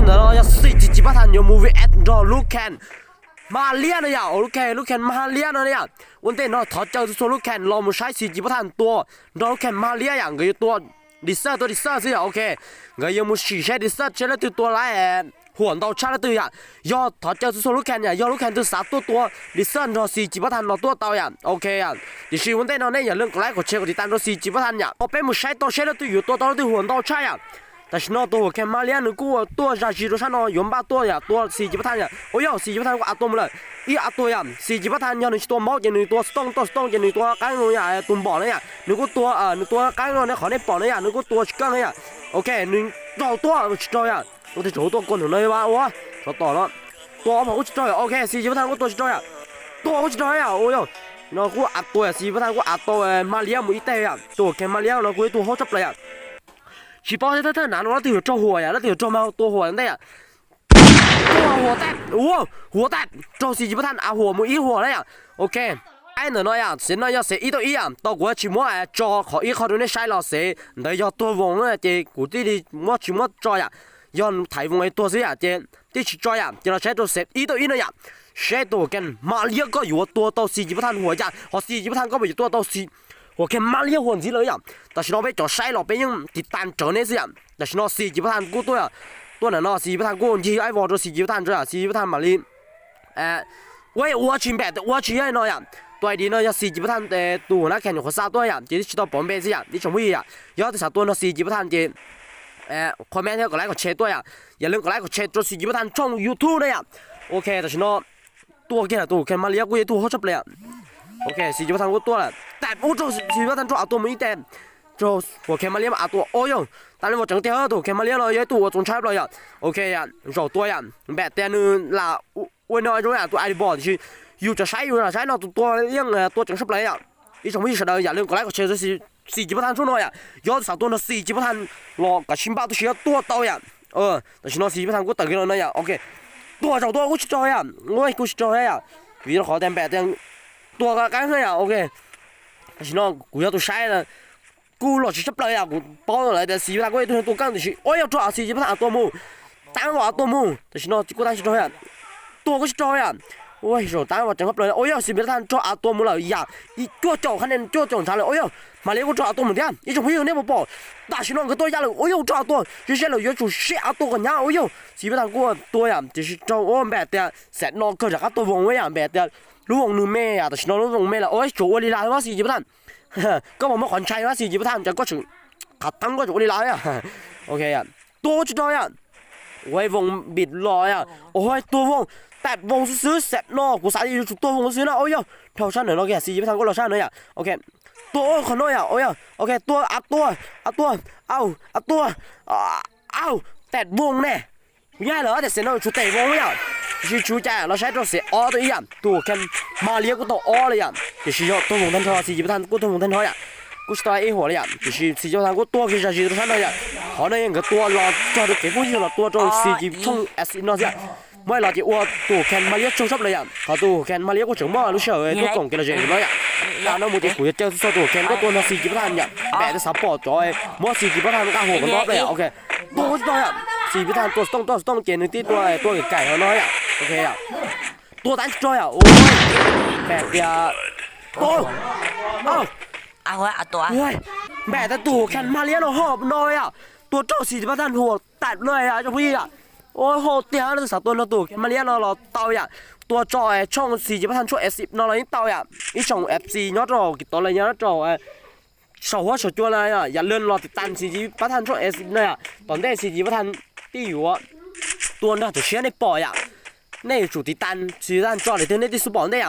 Đó là xì chín chín Bắc Thần nhiều movie at đó Luke Can Malia nữa nhỉ? Ok, Luke Can Malia nữa nhỉ? Ổn định nó thỏ chờ số Luke Can lo một sai xì chín Bắc Thần tua. Đó Luke Can Malia nhỉ? Người tua đi sơ tua đi sơ xí nhỉ? Ok. Người yêu một xì sai đi sơ sai là từ tua lái. Huống tàu chắc là từ nhỉ? Do thỏ chờ số Luke Can nhỉ? Do Luke Can từ xã tua tua đi sơ đó xì chín Bắc Thần nó tua tàu nhỉ? Ok nhỉ? Thì xì ổn định nó này nhỉ? Lương có lái của xe của đi tan đó xì chín Bắc Thần nhỉ? Có bé một sai tàu sai là từ tua tàu là từ huống tàu chắc nhỉ? ແຕ່ຊິເນາະ ຕົວຫົວແຄມມາເລຍ ໜຶ່ງກູຕົວ ຢາຊີໂຕຊາເນາະ ຢົມບາຕົວ ຢາຕົວ ສີ່ຈິບປະທານ ໂອໂຍ ສີ່ຈິບປະທານ ກໍອາຕົວໝົດເລີຍ ອີອາຕົວ ສີ່ຈິບປະທານ ຍ້ອນໜຶ່ງຕົວເມົາ ເຈັດໜຶ່ງຕົວສະຕົອງ ຕົວສະຕົງ ເຈັດໜຶ່ງຕົວ ກັງໂນຍາ ຕຸມບໍ່ນະ ໜຶ່ງກູຕົວ ເອີ ໜຶ່ງຕົວກັງໂນຍ ຂໍໃນປ່ອນນະ ໜຶ່ງກູຕົວຊິກັງນະ ໂອເຄ ໜຶ່ງເຈົ້າຕົວຊິເຈົ້າ ໂອເຄ ໂຈຕົວກົນເນາະວ່າ ໂອ້ ຕໍ່ເນາະ ຕົວຂອງກູຊິເຈົ້າ ໂອເຄ ສີ່ຈິບປະທານ ກໍຕົວຊິເຈົ້າ ຕົວກູຊິເຈົ້າ ໂອ້ຍ ເນາະ ກູອາຕົວ ສີ່ຈິບປະທານ ກູອາຕົວ ມາເລຍ ໝູ່ອີແຕ ຕົວແຄມມາເລຍ ເນາະ ກູຕົວໂຫດຈັບເລີຍ ຊິປ້ອງເທີໆ ນານວ່າລາວຖືກໂຈຫົວຍາ ລາວຖືກໂຈມາຕົວຫົວແຕ່ຕົວຫົວແຕກ ໂອ້ ຫົວແຕກ ໂຈສີ່ຈິບປະທານ ອາຫົວໝູ່ອີຫົວແລ້ວ ໂອເຄ ໄອ້ໜ້ອຍໆ ເສັນນ້ອຍເສຍອີໂຕອີ ຕໍ່ກວ່າຊິມົວ ເຈົ້າຂໍອີເຂົ້າດູໃນຊາຍລາວເສຍ ໄດ້ຍອດຕົວວົງເນາະ ເຈ ກູຕິດີມົວຊິມົວຈອຍ ຍ້ອນໄຖວົງໄອ້ຕົວເສຍ ເຈ ຕິຊິຈອຍ ເຈລາໃຊ້ຕົວເສຍອີໂຕອີເນາະ ໃຊ້ຕົວແກນມາເລຍກໍຢູ່ຕົວເຕົາສີ່ຈິບປະທານຫົວຍາ ເພາະສີ່ຈິບປະທານກໍບໍ່ຢູ່ຕົວເຕົາສີ່ ຫົວແຄມມາເລຍຫົວຊິເລີຍ ແຕ່ຊິເນາະໄປເຈາະໄຊເລາະໄປຍັງຕິດຕາມເຈົ້າແນ່ຊິ ແຕ່ຊິເນາະສີ່ຈິບປະທານກູຕົວ ຕົວນັ້ນເນາະ ສີ່ຈິບປະທານກູຢີໄອ້ວໍຕົວສີ່ຈິບປະທານຈ້າ ສີ່ຈິບປະທານມາລີ ເອີ ໂອ້ຍ ອັວຊິແບດ ແຕ່ອັວຊິໃຫຍ່ເນາະ ຕົວໄອດີເນາະ ສີ່ຈິບປະທານ ແຕ່ຕູ້ໜ້າແຂ່ງຢູ່ຂົວຊາຕົວ ເຈຊິເຈົ້າປອມເບຊິ ທີ່ຊົມວິ ຍອດທີ່ສາມຕົວເນາະ ສີ່ຈິບປະທານ ເຈ ເອີ ຄອມເມັນໃຫ້ກົດໄລກົດແຊຕົວ ຢ່າລືມກົດໄລກົດແຊຕົວສີ່ຈິບປະທານ ຊ່ອງຢູທູບເນາະ ໂອເຄ ແຕ່ຊິເນາະ ຕົວເກນຕົວແຄມມາເລຍ ກູຢາກຕົວໂຫດຈັບເລີຍ ໂອເຄ ສີ່ຈິບປະທານກູຕົວແຕ່ອູໂຕສີ່ຈິບປະທານໂຕອາຕົວມີແຕ່ໂຕຫົວແຄມມາເລຍມາອາຕົວ ໂອ້ຍ ຕາມເລີຍບໍ່ຈັງເຕີໂຕແຄມມາເລຍເນາະ ຢາກຕົວຈົນຊາບເລີຍ ໂອເຄ ໂຕຕົວ ແບບແຕ່ໜຶ່ງລະ ໂອ້ຍ ນ້ອຍໂຕ ຕົວໄອບອດຊິຢູ່ຈະໃຊ້ຢູ່ລະໃຊ້ເນາະ ຕົວຍັງຕົວຈັງຊາບເລີຍ ອີສອງມື້ສະເດີ ຢ່າລືມກົດໄລກົດແຊ ສີ່ຈິບປະທານໂຊໜ້ອຍ ຍອດສາມຕົວເນາະ ສີ່ຈິບປະທານ ລອກະຊິມບາຕົວເຊຕົວເຕົາ ເອີ ແຕ່ຊິເນາະ ສີ່ຈິບປະທານ ກູເຕີກັນເນາະ ໂອເຄ ຕົວເຈົ້າຕົວ ກູຊິຈອຍ ໂອ້ຍ ກູຊິຈອຍ ວີລະຂໍແຕ່ແບບແຕ່ຕົວກະກາງເຮີຍ ໂອເຄ ແຕ່ຊິເນາະ ກູຢາກຕົວໃຊ້ລະ ກູຫຼອດຊິຈັບເລີຍ ກູປ້ອງເລີຍ ແຕ່ສີ່ຈິບປະທານ ກູຕົວກາງ ໂອ້ຍ ຕົວສີ່ຈິບປະທານ ຕົວໝູ່ ຕາມວ່າຕົວໝູ່ ແຕ່ຊິເນາະ ກູຕາຍຊິຈອຍ ຕົວກູຊິຈອຍ ໂອ້ຍ ໂຕຕາຍວ່າຈັງຄັບເລີຍ ໂອ້ຍ ສີ່ຈິບປະທານ ໂຕອາຕົວໝູ່ລະ ຢ່າ ອີຈົວເຈົ້າຄະແນນ ຈົວເຈົ້າທາງເລີຍ ໂອ້ຍ ມາເລຍ ກູໂຕອາຕົວໝູ່ເດ ອີຈົງພິວເນບໍ່ປອກ ຕາຊິເນາະ ກະຕົວຢາເລີຍ ໂອ້ຍ ໂຕອາຕົວ ຊິເຊເລີຍ ໂຢຊູເຊອາຕົວກັນຍາ ໂອ້ຍ ສີ່ຈິບປະທານ ກູຕົວຍາ ແຕ່ຊິເຈົ້າ ໂອ້ ແບບແຕ່ແສດນອກເກີດຈາກຕົວວົງເວີຍ ແບບແຕ່ລູກວົງໜຶ່ງແມ່ ແຕ່ຊິເນາະ ລູກວົງແມ່ລະ ໂອ້ຍ ໂຈອວລີລາວ່າ ສີ່ຈິບປະທານ ກໍບອກມາຂອນໄຊວ່າ ສີ່ຈິບປະທານ ຈັກກໍຊິຂັດຕັ້ງກໍໂຈອວລີລາ ໂອເຄ ຕົວຊິຈອຍ ໂອ້ຍ ວົງບິດຫຼອຍ ໂອ້ຍ ຕົວວົງ ແປດວົງຊື່ໆ ແສບເນາະ ກູສາຍຢູ່ຕົວວົງຊື່ໆ ເນາະ ໂອ້ຍ ເທົ່າຊັ້ນເນາະ ໂອເຄ ສີ່ຈິບປະທານ ກໍເທົ່າຊັ້ນເນາະ ໂອເຄ ຕົວ ໂອ້ຍ ຂະນ້ອຍ ໂອ້ຍ ໂອເຄ ຕົວ ອາຕົວ ອາຕົວ ເອົ້າ ອາຕົວ ເອົ້າ ແປດວົງແນ່ ໃຫຍ່ເລີຍ ແຕ່ເສຍເນາະ ຊູເຕະວົງ ໂອ້ຍ ຊິຊູຈາ ລາວໃຊ້ຕົວເສຍອໍຕົວອີ່ ຕົວແຄນມາລຽກກູຕົວອໍເລີຍ ຈະຊິເຍາະຕົວວົງທັນທອຍ ສີ່ຈິບປະທານ ກູຕົວວົງທັນທອຍ ກູສະຕາຍເອຫົວເລີຍ ຈະຊິສີ່ຈິບປະທານ ກູຕົວ ຄືຈະຊິທັນທອຍ ຂໍໃນຍັງກະຕົວລອດ ຕົວເກຜູ້ຍິງລອດ ຕົວໂຕສີ່ຈິບຊ່ອງແອັດຊິດເນາະ ມວຍລາວທີ່ອວດໂຕແຄນມາເລຍໂຊຊັບເລີຍ ເຂົາໂຕແຄນມາເລຍກໍເຈີມາລູເຊີໂຕກົງເກລາເຈເລີຍ ຕາມນ້ຳມູທີ່ກູຈະເຈີໂຕແຄນກໍຕົວນາສີ່ຈິບປະທານ ແບບສະປອດຈອຍ ມວສີ່ຈິບປະທານກໍຫົວກັນຮອບເລີຍ ໂອເຄ ໂຕກໍຈອຍ ສີ່ຈິບປະທານ ຕົວສະຕ້ອງ ຕົວສະຕ້ອງ ເຈໜຶ່ງຕີຕົວ ຕົວໄກໆເຮົານ້ອຍ ໂອເຄ ຕົວຕາຍຈອຍ ໂອ້ຍ ແບບດຽວ ໂອ້ ເອົ້າ ເອົາເຮີຍ ເອົາຕົວ ໂອ້ຍ ແບບແຕ່ໂຕແຄນມາເລຍເນາະ ຮອບນ້ອຍ ຕົວໂຕສີ່ຈິບປະທານ ຫົວ ແຕກເລີຍ ເຈົ້າຜູ້ຍິງ ໂອ້ຍ ໂຫດຕຽວ ສາມຕົວເນາະ ໂຕມາເລຍເນາະ ລາວເຕົາ ຕົວຈອຍ ຊ່ອງສີ່ຈິບປະທານ ຊ່ອງແອັດຊິດເນາະ ລາວຍັງເຕົາ ອີ່ຊ່ອງເອັຟຊີເນາະ ເຈົ້າກິດຕໍ່ເລີຍເນາະ ເຈົ້າ ເຊົາຫົວເຊົາຈົວນະ ຢ່າເລີນລໍຕິດຕາມສີ່ຈິບປະທານ ຊ່ອງແອັດຊິດເນາະ ຕອນແຕ່ສີ່ຈິບປະທານ ຕີຢູ່ຕົວນະ ຕົວເຊຍໃນປໍ ໃນຈູຕິດຕາມສີ່ຈິບປະທານ ເຈາະເລີຍເຖິງໃນທີ່ສະປອນໄດ້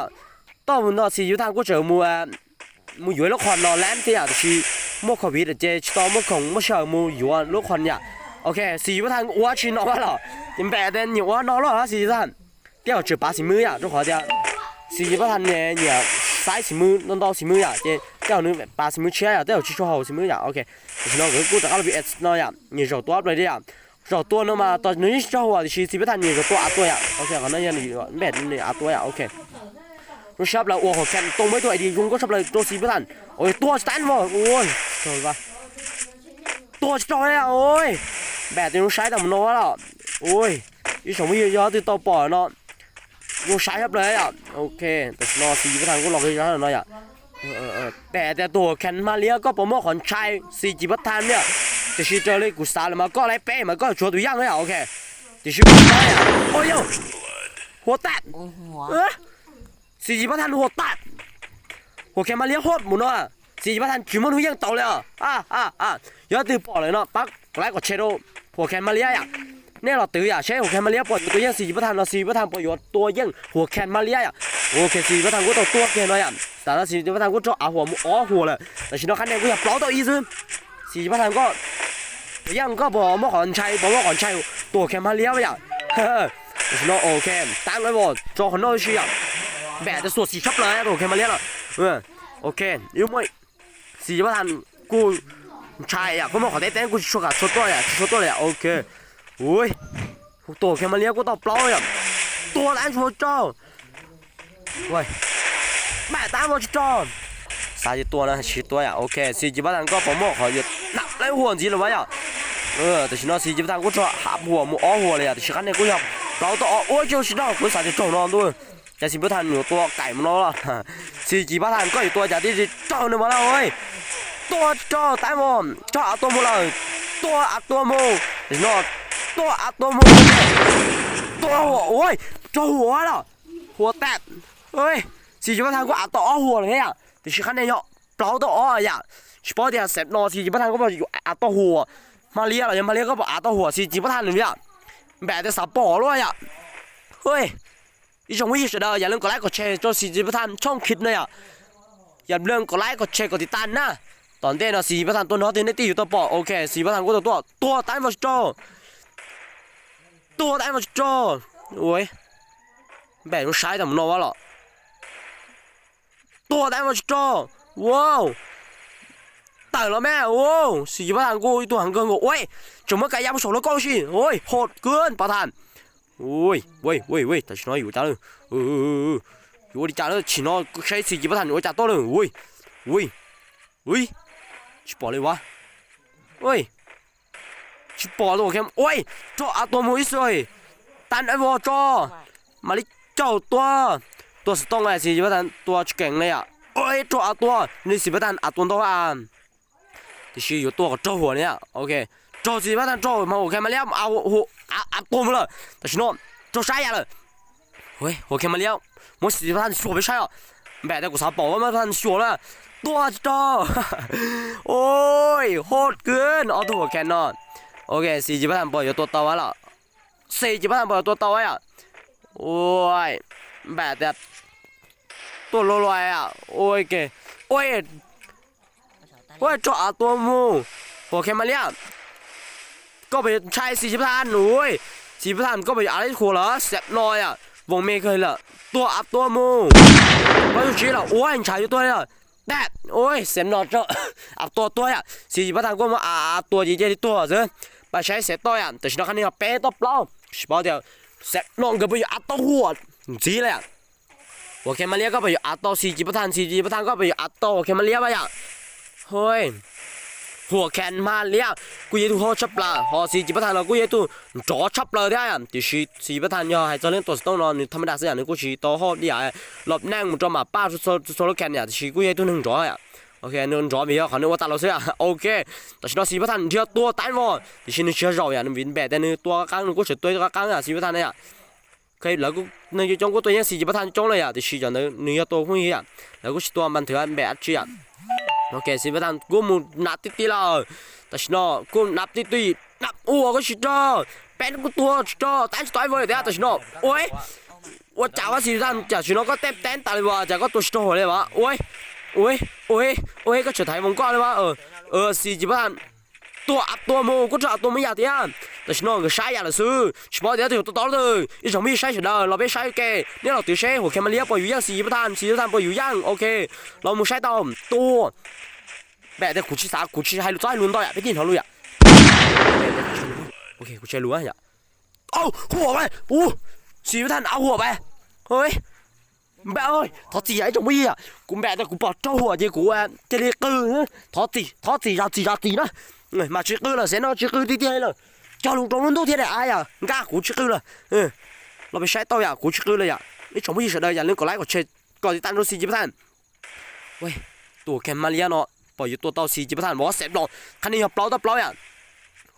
ຕໍ່ມື້ເນາະ ສີ່ຢູ່ທາງກູເຈີໝູ່ ໝູ່ຢູ່ໂລຄອນເນາະ ແລນເຕຍ ທີ່ໝົດໂຄວິດ ເຈຊິຕໍ່ໝົດຂອງໝົດເຊີໝູ່ຢູ່ໂລຄອນຍາ ໂອເຄ ສີ່ຢູ່ທາງອັວຊິເນາະວ່າລະ ຍັງແບະແຕ່ໜີອັວເນາະລະ ສີ່ຢູ່ທາງ ຕຽວເຈີປາສີມືຍາ ໂຕຂໍຕຽວ ສີ່ຢູ່ທາງເນຍ ສາຍສີມື ດອນດອນສີມືຍາ ເຈຕຽວໜຶ່ງປາສີມືເຊຍ ຕຽວຊິໂຊເຮົາສີມືຍາ ໂອເຄ ຊິເນາະ ກູຕະກາລະວີເອສເນາະຍາ ນີ້ໂຊຕົວເລີຍເດຍ ໂຊຕົວເນາະມາ ຕອນນີ້ໂຊຫົວທີ່ສີ່ຢູ່ທາງນີ້ໂຊຕົວອາຕົວຍາ ໂອເຄ ຂອງນັ້ນຍັງຢູ່ແບບນີ້ອາຕົວຍາ ໂອເຄ ຮູ້ຊັບແລ້ວ ໂອ້ໂຫ ແຄນຕົງໄວ້ຕົວໄອດີ ຍຸງກໍຊັບເລີຍ ຕົວສີ່ປະທານ ໂອ້ຍ ຕົວສະຕັນບໍ່ ໂອ້ຍ ໂຕວ່າ ຕົວສະຕອຍແລ້ວ ໂອ້ຍ ແບບຕົວໃຊ້ຕາມໂນວ່າລະ ໂອ້ຍ ອີສອງມື້ຍອດຕື່ມຕໍ່ປໍເນາະ ໂຍຊາຍຮັບເລີຍອະ. ໂອເຄ ແຕ່ສະເນາະ ສີ່ຈິບປະທານກໍລັອກຢູ່ນັ້ນເນາະອະ. ເອີ ເອີ ເອີ ແຕ່ ແຕ່ໂຕແຄນມາເລຍກໍບໍ່ໝໍຂອນໄຊ ສີ່ຈິບປະທານເນຍ ແຕ່ຊິເຈີເລີຍ ກູສາລະມາກໍໄລ່ເປ້ມາກໍຊົວໂຕຢ່າງເລີຍອະ. ໂອເຄ ແຕ່ຊິບໍ່ໄດ້ອະ. ໂອ້ຍໂຍ ຫົວແຕກ ໂອ້ຍ ຫົວ ເອີ ສີ່ຈິບປະທານຫົວແຕກ ຫົວແຄນມາເລຍໂຫດໝູເນາະ. ສີ່ຈິບປະທານ ຈີມັນຮູ້ຍັງເຕົາເລີຍອະ. ອາ ອາ ອາ ຢ່າຕື່ມປໍເລີຍເນາະ ປັກ ກົດໄລກົດແຊໂດ ຫົວແຄນມາເລຍອະ. ແນ່ລອດຕື່ມອະ ໃຊ້ຫົວແຄນມາເລຍ ປອຍຢູ່ຕົວຢ່າງສີ່ຈິບປະທານເນາະ ສີ່ຈິບປະທານ ປອຍຢູ່ຕົວຢ່າງຫົວແຄນມາເລຍອະ. ໂອເຄ ສີ່ຈິບປະທານກໍເຕົາຕົວແຄນເນາະອະ. ສາມສິບສີ່ຈິບປະທານກໍເຈາະອາຫົວໝູ ອໍ ຫົວເລີຍ ແຕ່ຊິເນາະ ຄັນແນ່ກໍຢາກເປົ່າໂຕອີກຊື່ ສີ່ຈິບປະທານກໍຍັງກໍບໍ່ໝໍຂອນໄຊ ບໍ່ໝໍຂອນໄຊ ຕົວແຄນມາເລຍອະ. ແຕ່ຊິເນາະ ໂອເຄ ຕັ້ງໄວ້ບໍ່ ເຈາະຂອງເນາະຊິອະ ແບບຈະສວນສີ່ຊັບເລີຍ ຕົວແຄນມາເລຍອະ. ເອີ ໂອເຄ ຢູ່ມວຍ ສີ່ຈິບປະທານ ກູຊາຍອະ ພວກມັນຂໍແຕ່ແຕ່ງ ກູຊວນກັບຊວນຕົວອະ ຊວນຕົວເລີຍອະ. ໂອເຄ ໂອ້ຍ ໂຕແຄນມາເລຍ ກູເຕົາເປົ່າອະ ຕົວແລນໂຊເຈີ ໂອ້ຍ ແບບຕາມໂຊເຈີ ສາມສິບຕົວນະ ສີ່ຕົວອະ. ໂອເຄ ສີ່ຈິບປະທານກໍປະໂມດ ຂໍຢຸດນັບໄລ່ຫົວຈີລະໄວ້ອະ. ເອີ ແຕ່ຊິເນາະ ສີ່ຈິບປະທານ ກູຈະຫາບຫົວໝູ ອໍ ຫົວເລີຍອະ ແຕ່ຊິຄັນນີ້ ກູຢາກເປົ່າຕໍ່ ໂອ້ຍ ໂຈຊິດອກ ກູສາມສິບຕົວນອນດ້ວຍ ແຕ່ສີ່ຈິບປະທານຢູ່ຕົວໄກໝົດແລ້ວລະ ສີ່ຈີບປະທານກໍຢູ່ຕົວຈາກທີ່ເຈົ້ານີ້ມາແລ້ວເວີຍ ຕົວເຈົ້າຕາຍໝົດ ເຈົ້າເອົາຕົວໝົດເລີຍ ຕົວອັດຕົວໝູ ເນາະ ຕົວອັດຕົວໝູ ຕົວຫົວ ໂອ້ຍ ຕົວຫົວລະ ຫົວແຕກ ເອີຍ ສີ່ຈີບປະທານກໍອັດຕົວອອກຫົວເລີຍອະ ແຕ່ຊິຄັນນີ້ເນາະ ເປົ່າຕົວອອກອະ ສະເພາະທີ່ແຊບເນາະ ສີ່ຈີບປະທານກໍບໍ່ຢູ່ອັດຕົວຫົວ ມາເລຍລະ ມາເລຍກໍບໍ່ອັດຕົວຫົວ ສີ່ຈີບປະທານນີ້ອະ ແບບແຕ່ສາປອລະ ເຮີ້ຍ ອີ່ຊ່ອງວິທະຍາສະເດີ ຢ່າລືມກົດໄລກົດແຊຈົນສີ່ຈີປະທານຊ່ອງຄິດເນາະ ຢ່າລືມກົດໄລກົດແຊກົດຕິດຕາມນະ ຕອນເດເນາະ ສີ່ຈີປະທານຕົວເນາະ ທີ່ໃນຕີຢູ່ຕົວປອ ໂອເຄ ສີ່ຈີປະທານກໍຕົວ ຕົວ ຕົວຕາຍມອນສເຕີ ຕົວຕາຍມອນສເຕີ ໂອ້ຍ ແບບລູກຊາຍຕຳຫຼວດວ່າເລາະ ຕົວຕາຍມອນສເຕີ ວ້າວ ຕາຍແລ້ວແມ່ ໂອ້ ສີ່ຈີປະທານ ກູອີກຕົວຫັນເກີນ ໂອ້ຍ ຈົງມາກາຍາມາສອງແລ້ວກໍຊິ ໂອ້ຍ ໂຫດເກີນປະທານ ໂອ້ຍ ເວີຍ ເວີຍ ເວີຍ ແຕ່ຊິນ້ອຍຢູ່ຈ້າເດີ ເອີ ເອີ ເອີ ຢູ່ດີຈ້າເດີ ຊິນ້ອຍ ໃຊ້ສີ່ຈີປະທານ ໂອ້ຍ ຈັດໂຕເລີຍ ໂອ້ຍ ໂອ້ຍ ໂອ້ຍ ຊິປອເລີຍວະ ໂອ້ຍ ຊິປອໂຕແຄມ ໂອ້ຍ ເຈາະອາຕົວໝູອີກເສີຍ ຕັນໄອວໍເຈາະ ມາລິເຈົ້າຕົວ ຕົວສະຕອງໄອຊີຈີປະທານ ຕົວແຂງເລີຍອະ ໂອ້ຍ ເຈາະອາຕົວ ນີ້ຊີປະທານ ອາຕົວໂຕອາ ທີ່ຊີ້ຢູ່ຕົວກໍໂຈະຫົວເລີຍອະ ໂອເຄ ໂຈະຊີປະທານ ໂຈະມາຫົວແຄມມາແລ້ວ ເອົາຫົວ ອາ ອາຕົວມາເລີຍ ແຕ່ຊິໂນ ໂຈະຊາຍອະເລີຍ ໂອ້ຍ ຫົວແຄມມາແລ້ວ ໝົດສີ່ປະທານ ສວຍໄປໃສ່ອະ ແບກແຕ່ກູສາປອວ່າມັນທັນສວຍລະ ຕົວໂຕ ໂອ້ຍ ໂຫດເກີນ ອອໂຕ້ຫົວແຄນເນາະ ໂອເຄ ສີ່ຈີປະທານ ປ່ອຍຢູ່ຕົວເຕົາລະ ສີ່ຈີປະທານ ປ່ອຍຢູ່ຕົວເຕົາໄວ້ອະ ໂອ້ຍ ແບກແຕ່ຕົວລອຍໆອະ ໂອ້ຍ ເກ ໂອ້ຍ ໂອ້ຍ ເຈາະອາຕົວໝູ ໂອເຄ ມາເລຍ ກໍໄປໃຊ້ສີ່ຈີປະທານ ໂອ້ຍ ສີ່ຈີປະທານ ກໍໄປອາໄລໂຄລະ ແຊບນ້ອຍອະ ວົງເມເຄີຍລະ ຕົວອາຕົວໝູ ມາຢູ່ຊີ້ລະ ໂອ້ຍ ໃຊ້ຢູ່ຕົວລະ ແຕກ ໂອ້ຍ ແຊບນ້ອຍເຈາະອາຕົວຕົວອະ ສີ່ຈີປະທານ ກໍມາອາ ອາຕົວຈີເຈຕົວເຊີ ໄປໃຊ້ແຊບຕໍ່ອະ ແຕ່ຊິນອກຄັນນີ້ເປຕໍ່ເປົ່າ ຊິເປົ່າດຽວ ແຊບນ້ອຍກໍໄປຢູ່ອາຕົວຫົວ ຈີລະ ໂອເຄ ມາເລຍກໍໄປຢູ່ອາໂຕ ສີ່ຈີປະທານ ສີ່ຈີປະທານກໍໄປຢູ່ອາໂຕ ໂອເຄ ມາເລຍໄປອະ ໂອ້ຍ ຫົວແຂນມາເລຍ ກູເຢຕູໂຮຊັບລາ ຫໍ ສີ່ຈີປະທານ ລະກູເຢຕູ ຈອຊັບລາ ເດ ຕີຊີ ສີ່ຈີປະທານ ຍໍໃຫ້ເຈົ້າເລື່ອງຕົວສະຕ້ອງນອນ ທຳມະດາສະຢ່າງໜຶ່ງ ກູຊິໂຕຮອບດຽວ ລອບແນງ ມັນຈະມາປ້າໂຊໂລແກນ ຍາ ຕີຊີ ກູເຢຕູໜຶ່ງຈອຍອະ ໂອເຄ ໜຶ່ງຈອຍມີເຮົາ ເຂົານຶກວ່າຕາລາວເຊື່ອ ໂອເຄ ແຕ່ຊິນອກສີ່ຈີປະທານ ເທື່ອຕົວຕາຍວໍ ຕີຊີ ໜຶ່ງເຊື່ອເຈົ້າ ຍາ ນຳວິນແບດ ແຕ່ໜຶ່ງຕົວກາງ ກູຊິຕົວກາງ ສີ່ຈີປະທານ ຍາ ເຄີຍ ແລ້ວກູ ໜຶ່ງຢູ່ຈົ່ງກູຕົວຍັງສີ່ຈີປະທານຈົ່ງເລີຍອະ ແຕ່ສີ່ຈະໜຶ່ງ ໜຶ່ງຢູ່ຕົວຜູ້ນີ້ອະ ແລ້ວກູຊິຕົວມັນເຖືອແບບອັດເຊຍ ໂອເຄ ສີ່ຈີປະທານ ກູໝູນັບຕິດຕິລະ ແຕ່ຊິນອກ ກູນັບຕິດຕິ ນັບ ໂອ້ ກູຊິໂຕ ເປັນກູຕົວຊິໂຕ ແຕນສະຕອຍເວີຍ ແຕ່ຊິນອກ ໂອ້ຍ ໂອ້ ຈາວ່າສີ່ຈີປະທານ ຈາຊິນອກ ກໍເຕັມແຕນຕາເລີຍວ່າ ຈາກໍຕົວຊິໂຕເລີຍວ່າ ໂອ້ຍ ໂອ້ຍ ໂອ້ຍ ໂອ້ຍ ກໍເສີໄທວົງກ້ອນເລີຍວ່າ ເອີ ເອີ ສີ່ຈີປະທານ ຕົວອັບຕົວໝູ ກູຈະເອົາຕົວມາຢາກຕິອາ ແຕ່ຊິນ້ອງກໍໃຊ້ຢາກລະຊື້ ສະເພາະດຽວຕົວຕໍ່ເລີຍ ອີສອງມີໃຊ້ຊະເດີ ລາວໄປໃຊ້ແກ່ ນີ້ລາວຕື່ເຊ ຫົວແຄມມາເລຍ ປ່ອຍຢູ່ຢ່າງ ສີ່ຈີປະທານ ສີ່ຈີປະທານ ປ່ອຍຢູ່ຢ່າງ ໂອເຄ ລາວໝູໃຊ້ຕໍ່ ຕົວ ແບບແຕ່ກູຊິສາ ກູຊິໃຫ້ລູກຊາຍລຸນຕໍ່ຍະ ໄປກິນເຮົາລຸຍຍະ ໂອເຄ ກູໃຊ້ລຸຍຍະ ເອົາ ຫົວໄປ ໂອ້ ສີ່ຈີປະທານ ເອົາຫົວໄປ ເຮີ້ຍ ແບະເອີຍ ຖອດຈີໄອ້ຈົງບໍ່ເຫຍ ກູແບະແຕ່ກູປອດເຈົ້າຫົວເຈ ກູແອ ເຈລີກື ຖອດຈີ ຖອດຈີ ຢາຈີ ຢາຈີນະ ເອີຍ ມາຈີກືລະ ເຊນເນາະ ຈີກືຕິຕິໃຫ້ລະ ຈະລົງຕົງລຸນໂຕທຽນໄດ້ອ້າຍອະ ກ້າ ກູຊິຄືລະ ເອີ ລອງໄປໃຊ້ຕໍ່ຢາ ກູຊິຄືລະຢາ ໄດ້ຊົມຜູ້ຍິງເສີດເດີ ຢ່າລືມກົດໄລກົດແຊ ກົດຕິດຕາມໂດຍ ສີ່ຈິບປະທານ ເວີຍ ຕົວແຄມມາເລຍເນາະ ປອຍຢູ່ຕົວເຕົາ ສີ່ຈິບປະທານ ບໍ່ແຊບດອກ ຄັນນີ້ເຮົາເປົ່າຕໍ່ເປົ່າຢາ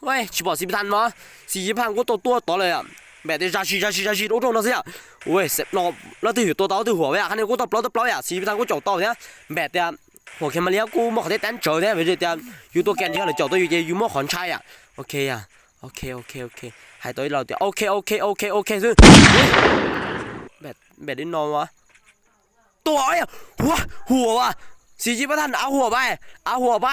ເວີຍ ຊິບອກ ສີ່ຈິບປະທານບໍ່ ສີ່ຈິບປະທານ ກູໂຕຕົວຕໍ່ເລີຍອະ ແບບແຕ່ຢາຊິຢາຊິຢາຊິ ໂອ້ໂຕເນາະຊິອະ ເວີຍ ແຊບເນາະ ລະຖືຕົວເຕົາຖືຫົວໄວ້ອະ ຄັນນີ້ກູຕໍ່ເປົ່າຕໍ່ເປົ່າຢາ ສີ່ຈິບປະທານ ກູເຈົ້າຕໍ່ເນຍ ແບບແຕ່ ຫົວແຄມມາເລຍ ກູບໍ່ເຂົ້າໃຈແຕນເຈີແທ້ ເວີຍ ແຕ່ຢູ່ຕົວແກນທີ່ເຮົາເຈົ້າຕົວຢູ່ ຢູ່ມໍຂອນຊາຍອະ ໂອເຄອະ ໂອເຄ ໂອເຄ ໂອເຄ ໃຫ້ຕົວເຮົາເຈົ້າ ໂອເຄ ໂອເຄ ໂອເຄ ໂອເຄ ຊື່ ເຮີ້ຍ ແບບ ແບບໄດ້ນອນວະ ຕົວເອີຍ ຫົວ ຫົວວະ ສີ່ຈິບປະທານ ເອົາຫົວໄປ ເອົາຫົວໄປ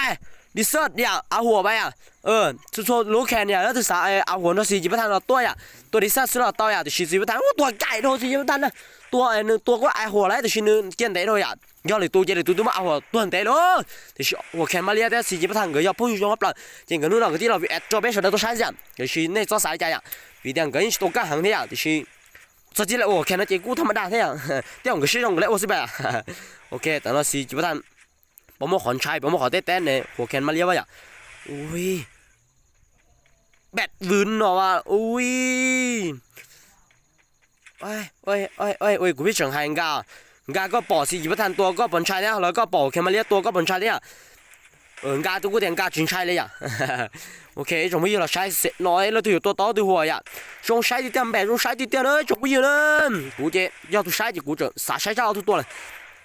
ດີເຊີດເນຍ ເອົາຫົວໄປອະ ເອີ ສຸດໆ ຮູ້ແຄ່ເນຍ ລະຖືສາ ເອົາຫົວໂຕ ສີ່ຈິບປະທານ ເອົາຕົວຍະ ຕົວດີເຊີດສຸດລະເຕົາຍະ ແຕ່ສີ່ຈິບປະທານ ໂອ້ ຕົວໃຫຍ່ໂຕ ສີ່ຈິບປະທານນະ ຕົວໜຶ່ງຕົວກວ່າໄອ້ຫົວຫຼາຍ ແຕ່ສີ່ໜຶ່ງ ກຽນເຕະໂຕຍະ ຍອດເລີຍ ຕູເຈເລີຍ ຕູຕູມາເອົາຕົວແຕະໂລ ແຕ່ສີ່ຫົວແຄມມາເລຍ ແຕ່ສີ່ຈິບປະທານ ເກີຍພໍຢູ່ຈອງປັບ ເຈັງກະນູນອກກະທີ່ລາວແອັດໂຈເບສເດີໂຕຊາຍຊະ ແຕ່ສີ່ເນໂຕຊາຍຈະຍະ ປີແດງກະຍິງໂຕກາຫັງເທຍ ແຕ່ສີ່ ສະຈິລະໂອ ແຄມນະເຈກູທຳມະດາແທ້ ແຕ່ອອງກະຊິລອງກະແລໂອຊິແບ ໂອເຄ ຕານອນສີ່ຈິບປະທານ ປະໂມຂອນຊາຍ ປະໂມຂອນແຕ້ແຕ້ເນ ຫົວແຄມມາລຽວະ ໂອ້ຍ ແບດວືນເນາະວ່າ ໂອ້ຍ ໂອ້ຍ ໂອ້ຍ ໂອ້ຍ ໂອ້ຍ ໂອ້ຍ ກູພິດເສີງໄຮ ງາ ງາກໍປໍສີ່ຈິບປະທານຕົວກໍປອນຊາຍແລ້ວ ແລ້ວກໍປໍແຄມມາລຽຕົວກໍປອນຊາຍແລ້ວ ເອີ ງາຕຸກູແຕງກາຈິງຊາຍເລີຍອະ ໂອເຄ ຈົງມີຢູ່ລະຊາຍເສດນ້ອຍ ລະຖືຕົວຕໍ່ຖືຫົວຍະ ຊົງຊາຍຕິດຕຽມແບດ ຊົງຊາຍຕິດຕຽມເລີຍ ຈົງມີຢູ່ເລີຍ ກູເຈຍອດຕູຊາຍຈິ ກູຈະສາຊາຍຊາເອົາທຸກຕົວເລີຍ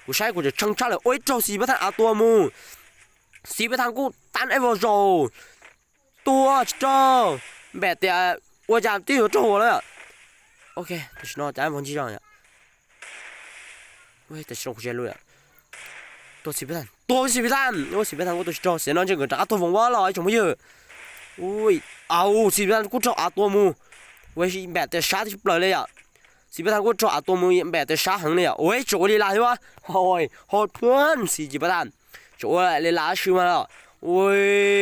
ກູຊາຍ ກູຈະຊັງຊາເລີຍ ໂອ້ຍ ໂຕສີ່ປະທານ ອາຕົວໝູ ສີ່ປະທານ ກູຕັນໄອ້ວໍໂຈ ຕົວຈິໂຕ ແບດແຕ່ ອວຍາມຕິໂຕເລີຍ ໂອເຄ ແຕ່ຊິນອນຈາຍມັນຈິຈອງຍະ ເວີຍ ແຕ່ຊິໂຕກູເຈຍລຸຍອະ ຕົວສີ່ປະທານ ຕົວສີ່ປະທານ ໂອ້ຍ ສີ່ປະທານ ໂອ້ ຕົວຊິໂຕ ເສຍນອນຈະເກີດຈາກອາຕົວວົງວະລອ ໄອ້ຊົງມະເຢີ ໂອ້ຍ ເອົາ ສີ່ປະທານ ກູເຈົ້າອາຕົວໝູ ເວີຍ ແບດແຕ່ຊາທີ່ເປີດເລີຍອະ ສີ່ປະທານ ກູເຈົ້າອາຕົວໝູ ແບດແຕ່ຊາຫັງເລີຍອະ ໂອ້ຍ ໂຈລີລາເຮີວະ ໂອ້ຍ ໂຫດເພື່ອນ ສີ່ຈີປະທານ ໂຈເລີຍລາຊື່ມາແລ້ວ ໂອ້ຍ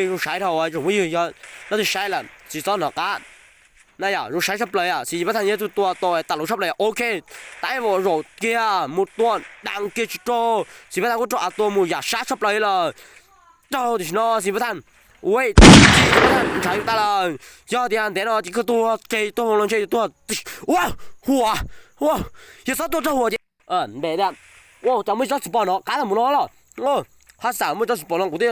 ລູກຊາຍເຖົ້າ ໂຈບໍ່ຍືນຍອດ ລະຈະໃຊ້ລະ ຊິຊ້ອນຫອກາ ນາຍາ ລູກຊາຍຊັບເລີຍອະ ສີ່ຈີປະທານ ເຍະທຸກຕົວ ໂຕຕາລຸງຊັບເລີຍ ໂອເຄ ຕາຍບໍ່ໂລດເກຍ ໝົດຕົວ ດັງເກຈິໂຕ ສີ່ຈີປະທານ ກູໂຕອາຕົວໝູ ຢາຊາຊັບເລີຍລະ ເຈົ້າຕິຊະເນາະ ສີ່ຈີປະທານ ໂອ້ຍ ສີ່ຈີປະທານ ໃຊ້ຕາລາງ ຍອດທີ່ອັນເດນອ ຈິຄືຕົວ ເກຕົວລົງເຊຕົວ ໂອ້ ຫົວ ຫົວ ເຮຊອດຕົວເຈົ້າຫົວ ເອີ ແບບ ໂອ້ ຈຳບໍ່ຈັກສະປອນເນາະ ການໝູເນາະ ໂອ້ ພາສາບໍ່ຈັກສະປອນເນາະ ກູຕິ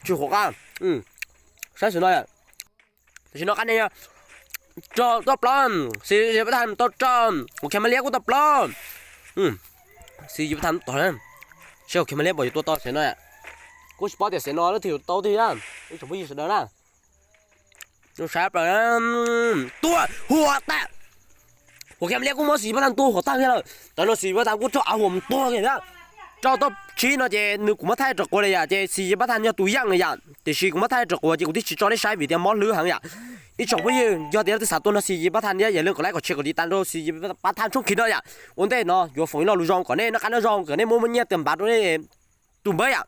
ຊື່ຫົວກາ ອືມ ໃຊ້ສະໜ້ອຍ ແຕ່ຊິເນາະ ຄັນນີ້ ໂຕ ໂຕປອມ ສີ່ຈີປະທານ ໂຕຈອມ ໂອເຄ ມາລຽກກູໂຕປອມ ອືມ ສີ່ຈີປະທານ ໂຕນັ້ນ ເຊວ ໂອເຄ ມາລຽກບໍ່ຢູ່ຕົວຕໍ່ເສຍໜ້ອຍ ກູສະປອດແຕ່ເສຍໜ້ອຍ ແລ້ວຖືໂຕທີ່ຍາມ ສມມຸດຢູ່ສະເດີນະ ລູກຊາຍປະ ຕົວ ຫົວແຕກ ໂອເຄ ມາລຽກກູໝໍ ສີ່ຈີປະທານ ຕົວຫົວແຕກເລີຍ ຕອນນັ້ນສີ່ຈີປະທານ ກູເຈົ້າເອົາຫົວມັນຕົວເລີຍນະ ເຈົ້າຕົວຊີ້ເນາະ ເຈ ນຶກກູມາໄທຕະໂກເລີຍ ເຈ ສີ່ຈີປະທານ ຍາຕູຍັງເລີຍ ເຈ ຊີກູມາໄທຕະໂກ ເຈ ກູທີ່ຊິຈອດໄດ້ໃຊ້ວິທີມອນລືຫັງ ຍາ ອີ່ສອງຜູ້ຍິງ ຍອດທີ່ຮັກສາຕົວເນາະ ສີ່ຈີປະທານ ເນຍ ຢ່າລືມກົດໄລກົດແຊ ກົດຕິດຕາມໂດຍ ສີ່ຈີປະທານ ຊ່ອງຄິດເນາະ ຍາ ໂອນເຕເນາະ ຢູ່ຝັ່ງອີ່ເນາະ ລູກຈອງກ່ອນເນ ນັກການເນາະ ຈອງກ່ອນເນ ໂມມັນເນຍ ເຕັມບາດໂດເນ ຕຸ່ມເບີຍາ